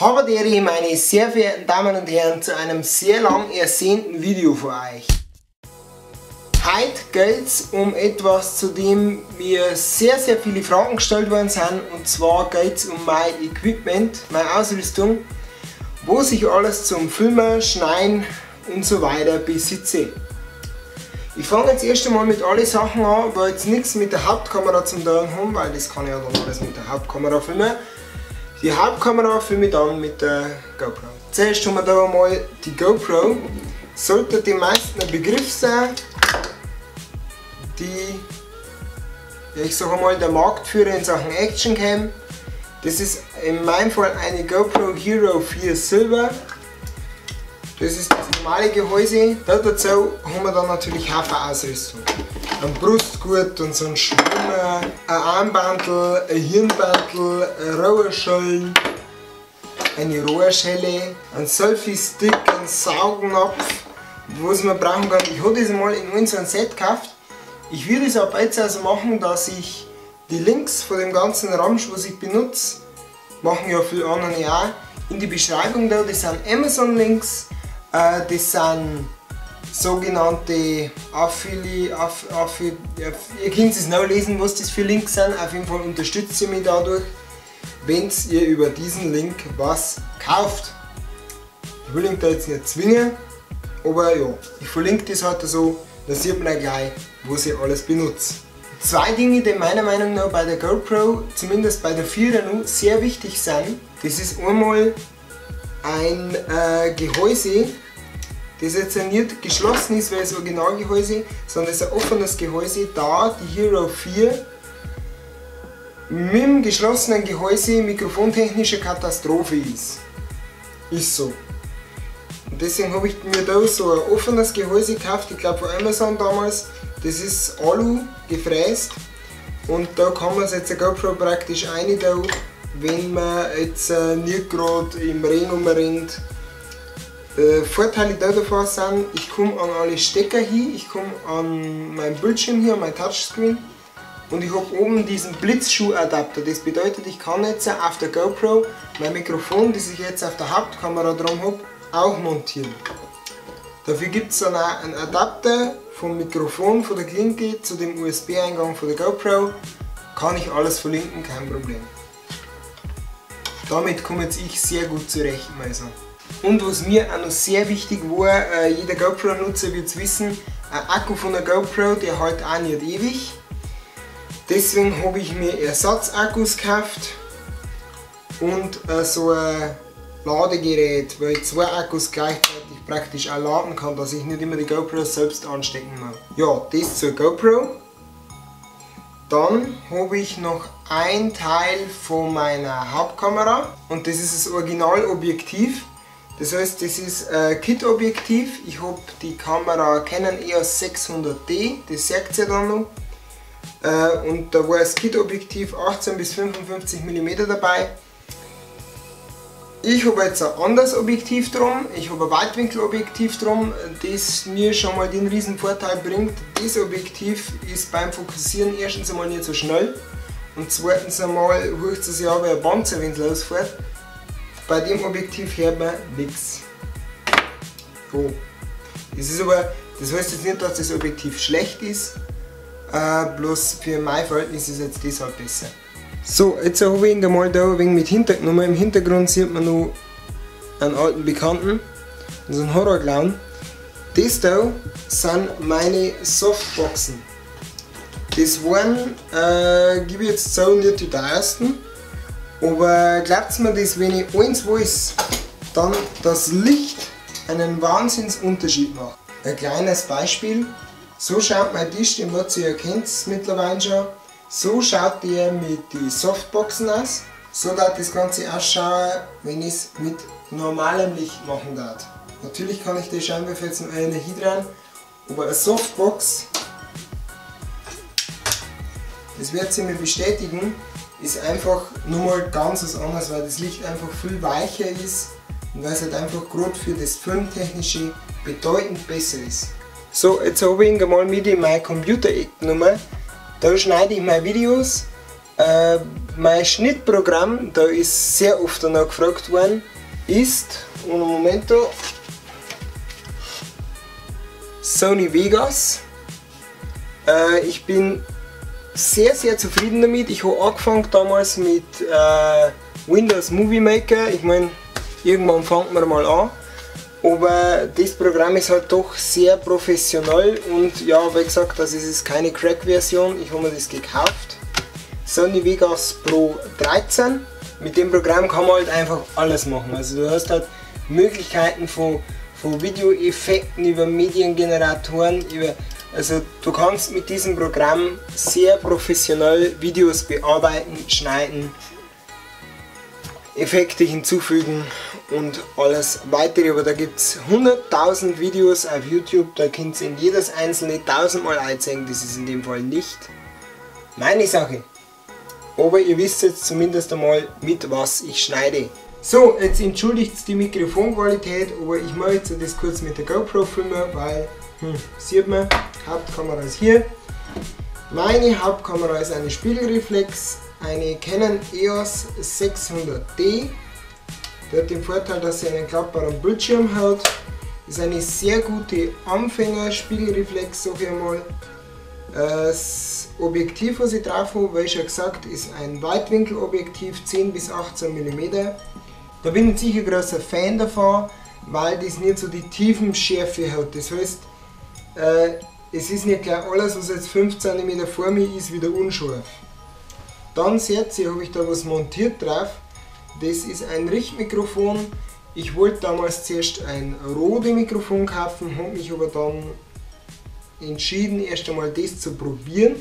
Habe die Ehre, meine sehr verehrten Damen und Herren, zu einem sehr lang ersehnten Video von euch. Heute geht es um etwas, zu dem mir sehr, sehr viele Fragen gestellt worden sind, und zwar geht es um mein Equipment, meine Ausrüstung, wo ich alles zum Filmen, Schneiden und so weiter besitze. Ich fange jetzt erst einmal mit allen Sachen an, weil jetzt nichts mit der Hauptkamera zu tun haben, weil das kann ich ja dann alles mit der Hauptkamera filmen. Die Hauptkamera filme ich dann mit der GoPro. Zuerst haben wir da einmal die GoPro. Sollte den meisten ein Begriff sein. Die, ja, ich sage mal, der Marktführer in Sachen Actioncam. Das ist in meinem Fall eine GoPro Hero 4 Silver. Das ist das normale Gehäuse. Da dazu haben wir dann natürlich Haufen-Ausrüstung. Ein Brustgurt und so ein Schwimmer, ein Armbandel, ein Hirnbandel, Rohrschellen, eine Rohrschelle, ein Selfie-Stick, ein Saugnapf, was man brauchen kann. Ich habe das mal in so ein Set gekauft. Ich würde es ab jetzt also machen, dass ich die Links von dem ganzen Ramsch, was ich benutze, machen ja viele andere auch, in die Beschreibung da. Das sind Amazon-Links, das sind sogenannte ihr könnt es noch lesen, was das für Links sind. Auf jeden Fall unterstützt ihr mich dadurch, wenn ihr über diesen Link was kauft. Ich will ihn da jetzt nicht zwingen, aber ja, ich verlinke das halt so, da sieht man auch gleich, was ich alles benutze. Zwei Dinge, die meiner Meinung nach bei der GoPro, zumindest bei der 4er noch, sehr wichtig sind. Das ist einmal ein Gehäuse, das jetzt nicht geschlossen ist, weil es Originalgehäuse, sondern es ist ein offenes Gehäuse, da die Hero 4 mit dem geschlossenen Gehäuse mikrofontechnische Katastrophe ist. Ist so. Und deswegen habe ich mir da so ein offenes Gehäuse gekauft, ich glaube von Amazon damals. Das ist Alu gefräst und da kann man jetzt eine GoPro praktisch rein da, wenn man jetzt nicht gerade im Regen rumrennt. Vorteile da davon sind, ich komme an alle Stecker hin, ich komme an meinen Bildschirm hier, an mein Touchscreen, und ich habe oben diesen Blitzschuhadapter. Das bedeutet, ich kann jetzt auf der GoPro mein Mikrofon, das ich jetzt auf der Hauptkamera dran habe, auch montieren. Dafür gibt es dann auch einen Adapter vom Mikrofon von der Klinke zu dem USB-Eingang von der GoPro. Kann ich alles verlinken, kein Problem. Damit komme jetzt ich sehr gut zurecht, also. Und was mir auch noch sehr wichtig war, jeder GoPro-Nutzer wird es wissen, ein Akku von der GoPro, der hält auch nicht ewig. Deswegen habe ich mir Ersatzakkus gekauft und so ein Ladegerät, weil ich zwei Akkus gleichzeitig praktisch auch laden kann, dass ich nicht immer die GoPro selbst anstecken muss. Ja, das zur GoPro. Dann habe ich noch ein Teil von meiner Hauptkamera und das ist das Originalobjektiv. Das heißt, das ist ein Kit-Objektiv. Ich habe die Kamera Canon EOS 600D, das seht ihr dann noch. Und da war das Kit-Objektiv 18 bis 55 mm dabei. Ich habe jetzt ein anderes Objektiv drum, ich habe ein Weitwinkelobjektiv drum, das mir schon mal den riesen Vorteil bringt. Das Objektiv ist beim Fokussieren erstens einmal nicht so schnell und zweitens einmal hurcht es ja wie ein Panzer, wenn es losfährt. Bei dem Objektiv hört man nichts. So. Das ist aber, das heißt jetzt nicht, dass das Objektiv schlecht ist, bloß für mein Verhältnis ist jetzt das halt besser. So, jetzt habe ich ihn mal da ein wenig mit hintergenommen. Im Hintergrund sieht man noch einen alten Bekannten, so einen Horrorclown. Das da sind meine Softboxen. Das waren, gebe ich jetzt so nicht die teuersten, aber glaubt mir das, wenn ich eins weiß, dann das Licht einen Wahnsinnsunterschied macht. Ein kleines Beispiel, so schaut mein Tisch, den was ihr kennt mittlerweile schon. So schaut der mit den Softboxen aus. So darf das Ganze ausschauen, wenn ich es mit normalem Licht machen darf. Natürlich kann ich die Scheinwerfer jetzt noch eine hindrehen, aber eine Softbox, das wird sie mir bestätigen, ist einfach nur mal ganz was anderes, weil das Licht einfach viel weicher ist und weil es halt einfach gerade für das Filmtechnische bedeutend besser ist. So, jetzt habe ich ihn mal mit in mein Computer genommen. Da schneide ich meine Videos. Mein Schnittprogramm, da ist sehr oft danach gefragt worden, ist, un momento, Sony Vegas. Ich bin sehr, sehr zufrieden damit. Ich habe angefangen damals mit Windows Movie Maker. Ich meine, irgendwann fängt man mal an. Aber das Programm ist halt doch sehr professionell und ja, wie gesagt, das ist keine Crack-Version. Ich habe mir das gekauft. Sony Vegas Pro 13. Mit dem Programm kann man halt einfach alles machen. Also du hast halt Möglichkeiten von Videoeffekten über Mediengeneratoren, also du kannst mit diesem Programm sehr professionell Videos bearbeiten, schneiden, Effekte hinzufügen und alles weitere. Aber da gibt es 100.000 Videos auf YouTube, da könnt ihr in jedes einzelne 1000-mal einzeigen, das ist in dem Fall nicht meine Sache. Aber ihr wisst jetzt zumindest einmal, mit was ich schneide. So, jetzt entschuldigt die Mikrofonqualität, aber ich mache jetzt das kurz mit der GoPro filmen, weil, sieht man, Hauptkamera ist hier. Meine Hauptkamera ist eine Spiegelreflex, eine Canon EOS 600D. Die hat den Vorteil, dass sie einen klappbaren Bildschirm hat. Ist eine sehr gute Anfänger-Spiegelreflex, sag ich einmal. Das Objektiv, was ich drauf habe, wie schon gesagt, ist ein Weitwinkelobjektiv 10 bis 18 mm. Da bin ich sicher großer Fan davon, weil das nicht so die Tiefenschärfe hat. Das heißt, es ist nicht gleich alles, was jetzt 5 cm vor mir ist, wieder unscharf. Dann seht ihr, habe ich da was montiert drauf. Das ist ein Richtmikrofon. Ich wollte damals zuerst ein Rode Mikrofon kaufen, habe mich aber dann entschieden, erst einmal das zu probieren.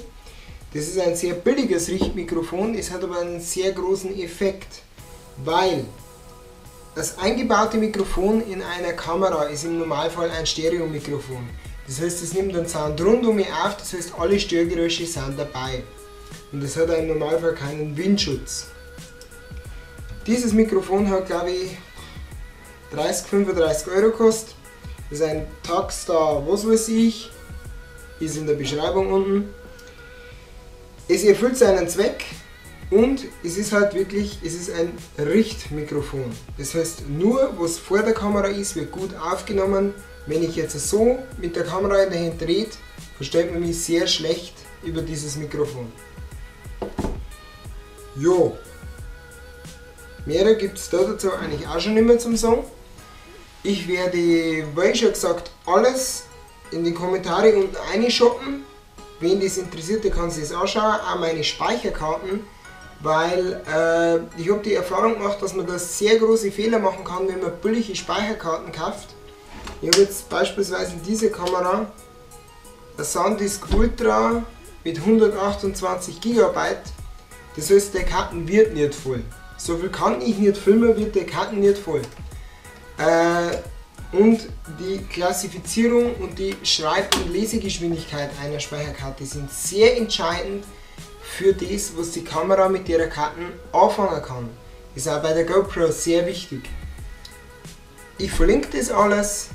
Das ist ein sehr billiges Richtmikrofon, es hat aber einen sehr großen Effekt, weil das eingebaute Mikrofon in einer Kamera ist im Normalfall ein Stereomikrofon. Das heißt, es nimmt den Sound rund um mich auf, das heißt, alle Störgeräusche sind dabei. Und es hat im Normalfall keinen Windschutz. Dieses Mikrofon hat, glaube ich, 30, 35 Euro gekostet. Das ist ein Takstar, was weiß ich, ist in der Beschreibung unten. Es erfüllt seinen Zweck und es ist halt wirklich, es ist ein Richtmikrofon. Das heißt, nur was vor der Kamera ist, wird gut aufgenommen. Wenn ich jetzt so mit der Kamera in der Hand drehe, versteht man mich sehr schlecht über dieses Mikrofon. Jo, mehr gibt es da dazu eigentlich auch schon nicht mehr zum Sagen. Ich werde, wie schon gesagt, alles in die Kommentare unten reinschoppen. Wen das interessiert, der kann sich das anschauen, auch meine Speicherkarten, weil ich habe die Erfahrung gemacht, dass man da sehr große Fehler machen kann, wenn man billige Speicherkarten kauft. Ich habe jetzt beispielsweise in dieser Kamera eine SanDisk Ultra mit 128 GB, das heißt, der Karten wird nicht voll. So viel kann ich nicht filmen, wird der Karten nicht voll. Und die Klassifizierung und die Schreib- und Lesegeschwindigkeit einer Speicherkarte sind sehr entscheidend für das, was die Kamera mit ihrer Karten anfangen kann. Ist auch bei der GoPro sehr wichtig. Ich verlinke das alles.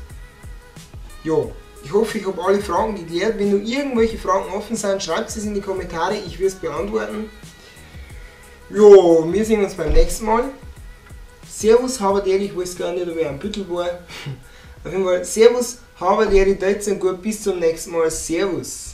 Jo, ich hoffe, ich habe alle Fragen geklärt. Wenn noch irgendwelche Fragen offen sind, schreibt es in die Kommentare, ich werde es beantworten. Jo, wir sehen uns beim nächsten Mal. Servus, Haberdere, ich weiß gar nicht, ob ich am Büttel war. Auf jeden Fall, Servus, Haberdere, Deutsch und gut, bis zum nächsten Mal. Servus.